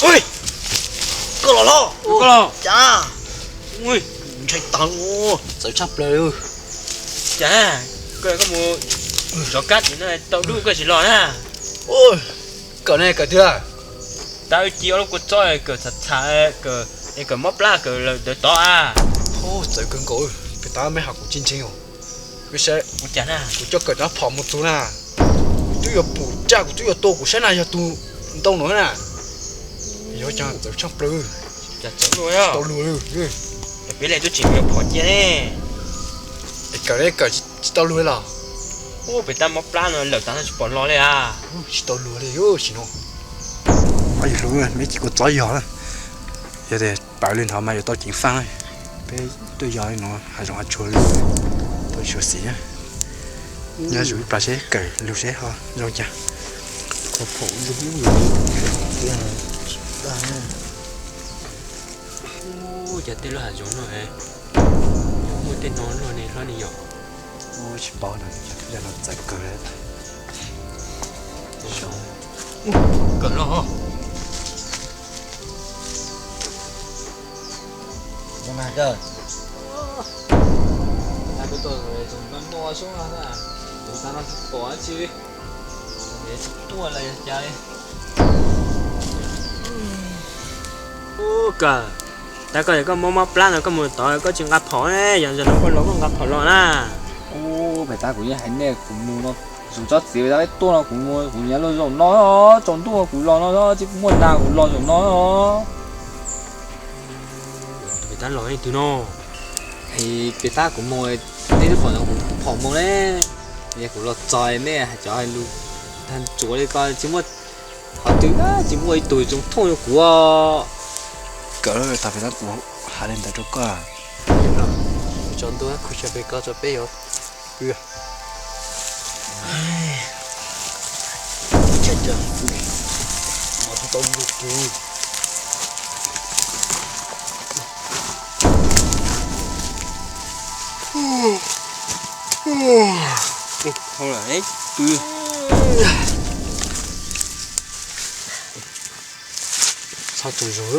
Ui, koj los hlob. Koj los. Cas ntshai tas, txawv tshaj plaws. Cas koj, koj mus zov kab tim no tau dub koj tsis los na? Kawm ne, kawm twg? Tab wb ci ob lub kua txob kawm txhav txhav, kawm es kawm mob plab kawm lawm ntawd tod a. Txawv kawg nkaus, pem tab meb has kuv tsis ntseeg os. Kuv saib, kuv coj kawm cov phom mus txug na, kuv twb yuav pum caj, kuv twb yuav tua, kuv saib na yog tus ntoo no na. Yog cas txawv tshaj plaws. Cas txawv luaj, tau luag li. Peb le tub tsis yuav phom cia ne. Es kawm ne, kawm tsis tau luag li los? Ub, pem tab mob plab no lawm tas no tsis pom los li a. Tsis tau luag li sim no. Yog luag, meb ci kua txob yog. Yog tias pawv li ntawd mas yuav tau ceev faj. Peb tuaj yog li no hav zoov hav tsuag lug, tau tsuag xim na. Nyob zoo ib plag seb kawm lug seb ho zoo cas. Kho phom lug lub lug. Ub, cas tej lub hav zoov no muaj tej no luaj ne hlob ne yom? Tsis paub no, yog no txawv kawg. Kawm los. Ub, kawm, tab koj, koj mob mob plab no koj mus tod koj tsis nqa phom ne, yog zaum no koj los koj nqa phom los na. Ub, pem tab kuv yeej hais nej kuv mus no, tus tsob txiv pem tab peb tuaj no kuv mus kuv nyob luag zaum no, tsaus ntuj kuv los no, tsis muaj nas kuv los zaum no. Pem tab los ib tug no. Pem tab kuv mus, nej twb pom no kuv phom mus ne, kuv los txog nej hais cov hais lus tag ntsuav li ko tsis muaj qhov twg, tsis muaj ib tug zoo thooj rau kuv. Kawm, tag pem tab kuv hais li ntawd rau koj. Tsaus ntuj khu tsa pem ko tso peb yuav pw. Txhob tsaug zog,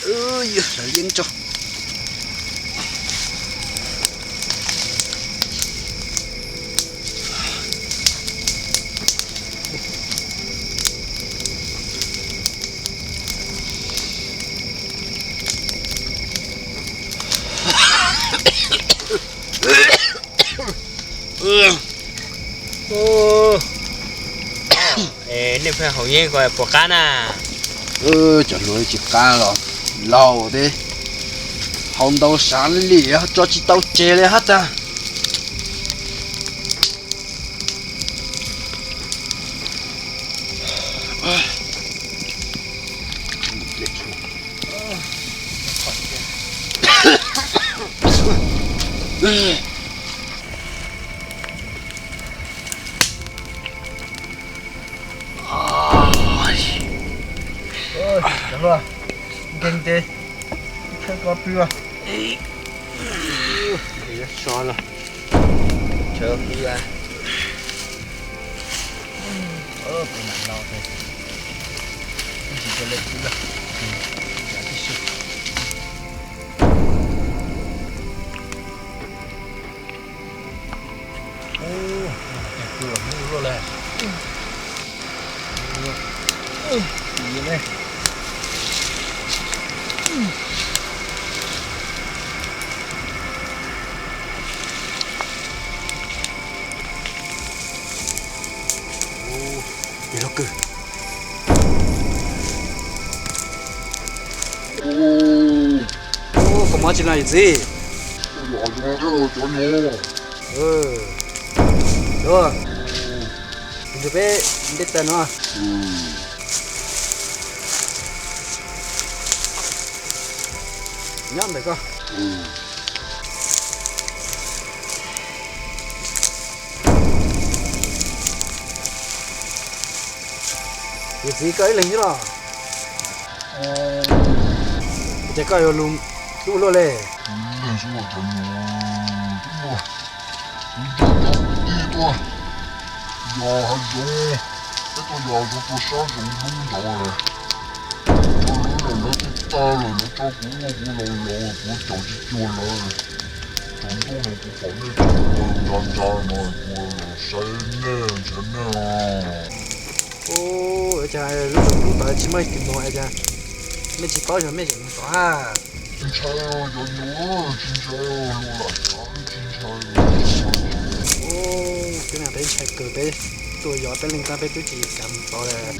lawv yeej tso. Nej pheej haus yeeb ko puas qab na? Cov hluas tsis qab los laus thiab, haus ntau sav li tso tsis tau tseg li hab tag. Nkeeg ces, ib txhawb koj pw os. Yuav so los, tshawb pw a. Pw mam no, tsis tau le pw lawm. Ib lub kws. Koj mob tsis no yawm txiv? Ua, tus peb nte taw no. Nyob ntawm koj. Yawm txiv, koj ib leeg xwb los? Ces koj yuav lus dub luaj li. Kuv ib leeg xwb los cov nyuam, kuv nrog cov kwv tij tuaj yos hav zoov. Peb tuaj yos zoo tua sab zoo lub ntawd, cov lawv lawv twb tag lawm, lawv tso kuv ua kuv laus laus kuv caum tsis cuag lawv. Tsaus ntuj no kuv pom nej tseem ntsa ntsa no kuv los saib nej nrhiav nej os. Ua cas lub zoov lub tod tsis muaj ib tug mus es cas mej tsis paub yog mej tseem mus tod hab? Tsis ntshai cov nyuj, tsis ntshai, luag lam tsav tsis ntshai. Ua, peb mas peb ntshai kawg, peb tuaj yos peb leej tag peb twb tsis kam mus tod lawm.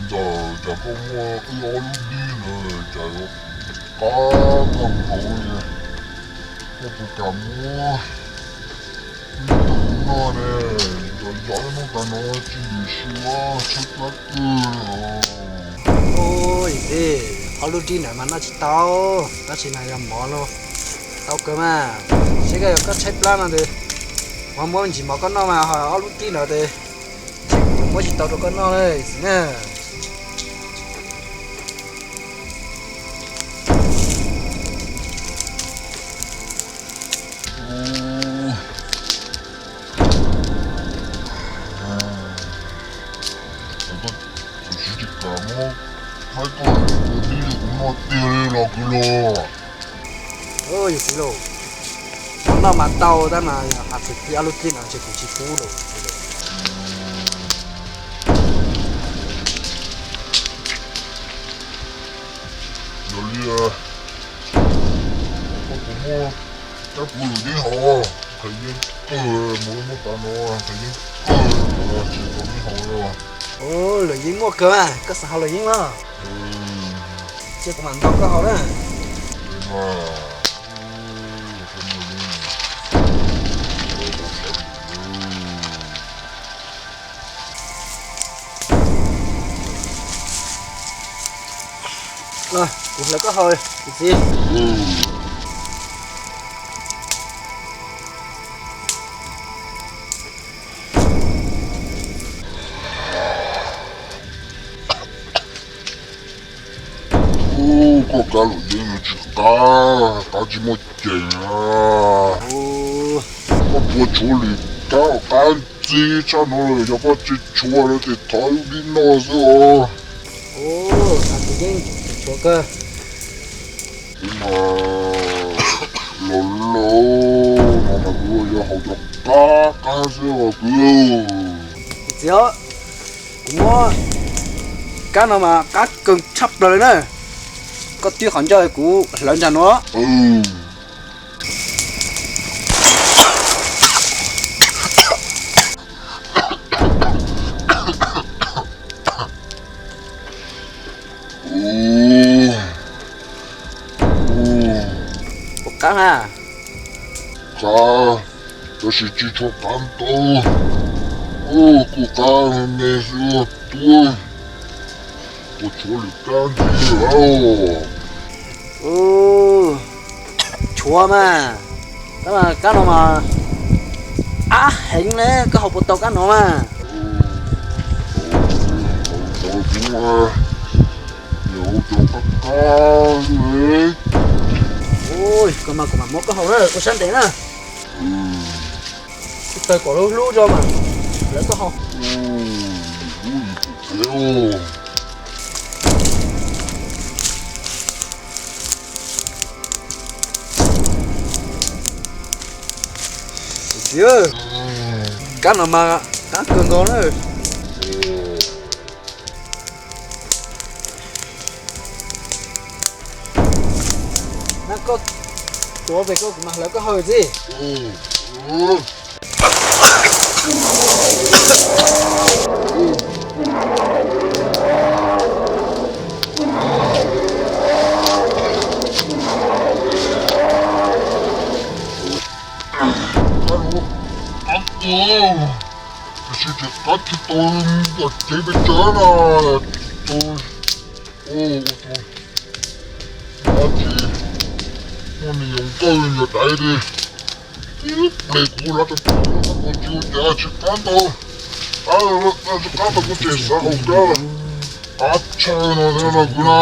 Ntawm cas koj muaj wb ob lub dib ntawd cas yuav qab kawg nkaus li, koj puas kam muab wb tus noj ne? Yog yog ib hnub tas no tsis lim sua tshaib plab kawg li os. Ua, yawm txiv, ob lub dib ntawd mas noj tsis tau, tab sis mas yog mov no tau kawg mas. Seb koj yog koj tshaib plab no ntag, kuv muab me ntsis mov koj noj mas ho ob lub dib ntawd tes kuv muab tsis tau rau koj noj li txiv na. Txawm tsis kam muab faib koj ua dib rau kuv noj tiag li los kwv los. Yawm txiv lauj, mov noj mas tau tab mas yog has txog ob lub dib no ces kuv tsis pub lawm. Yog li, koj puas muaj rab puv lwm yeeb haus? Nqhis yeeb kawg, mus lub hnub tas no nqhis yeeb kawg, tsis tau yeeb haus li. Ua, lwm yeeb muaj kawg mas, koj xav haus lwm yeeb mas. Ces kuv mam ntaus koj haus na. Kuv hlawv koj haus, yawm txiv. Ub, koj kab lwm yeeb tsis qab, qab tsis muaj ceem. Koj puas tshuav lwm kab, qab ntxi tshaj no lawm, yog koj tsis tshuav lawm ces thov wb dib noj xwb os. Ub, qab ntxi yeeb tshuav kawg. Kuv mas laus laus no mas kuv yuav haus cov qab qab xwb os kwv. Yawm txiv, kuv muab kab no mas qab kawg tshaj plaws li na. Koj twb qhov ncauj kuv hlawv ntag no. Puas qab mas? Qab, tab sis tsis tshua qab ntau. Kuj qab me xwb tuab. Puas tshuav lwm kab ntxiv lawm? Tshuav mas, tab mas kab no mas qab heev ne, koj haus puas tau kab no mas? Koj mas kuv mam muab koj haus na, ua sab ntev na. Tsis tawg kom lub hlub tso mas lawv koj haus. Txiv, kab no mas qab kawg nkaus na. Na koj tuav pem koj kuv mam hlawv koj haus txiv. Qab, tiam sis ces qab tsis tau yam ceev pes tsawg na, tsis tau ua tus dab tsi muaj me nyuam nkauj nyuam daiv li. Ib pliag kuv hlawv rau kuv ua tsis ua cas tsis qab ntau, tsis qab ntau kuv tseem xav haus kab lawm. Qab tshaj no kuv na.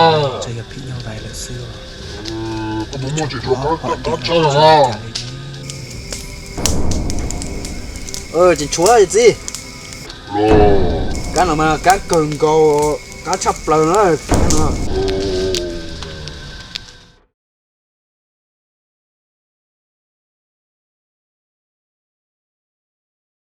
Koj puas muaj tseem tshuav qab tshaj no? Tseem tshuav txiv. Kab no mas kab kawg nkaus, kab tshaj plaws na kab no.